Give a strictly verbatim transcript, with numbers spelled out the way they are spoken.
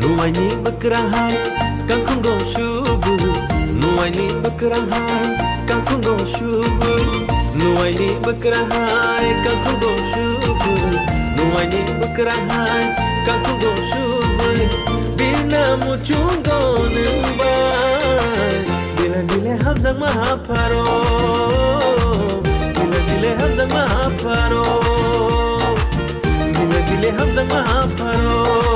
Nuaini bwkrang hai kangkhungo subui, nuaini bwkrang hai kangkhungo subui, nuaini bwkrang hai kangkhungo subui, nuaini bwkrang hai kangkhungo subui, bina muchungo nwng bai, bile bile hamjakma hapharo, bile bile hamjakma hapharo, bile bile hamjakma hapharo.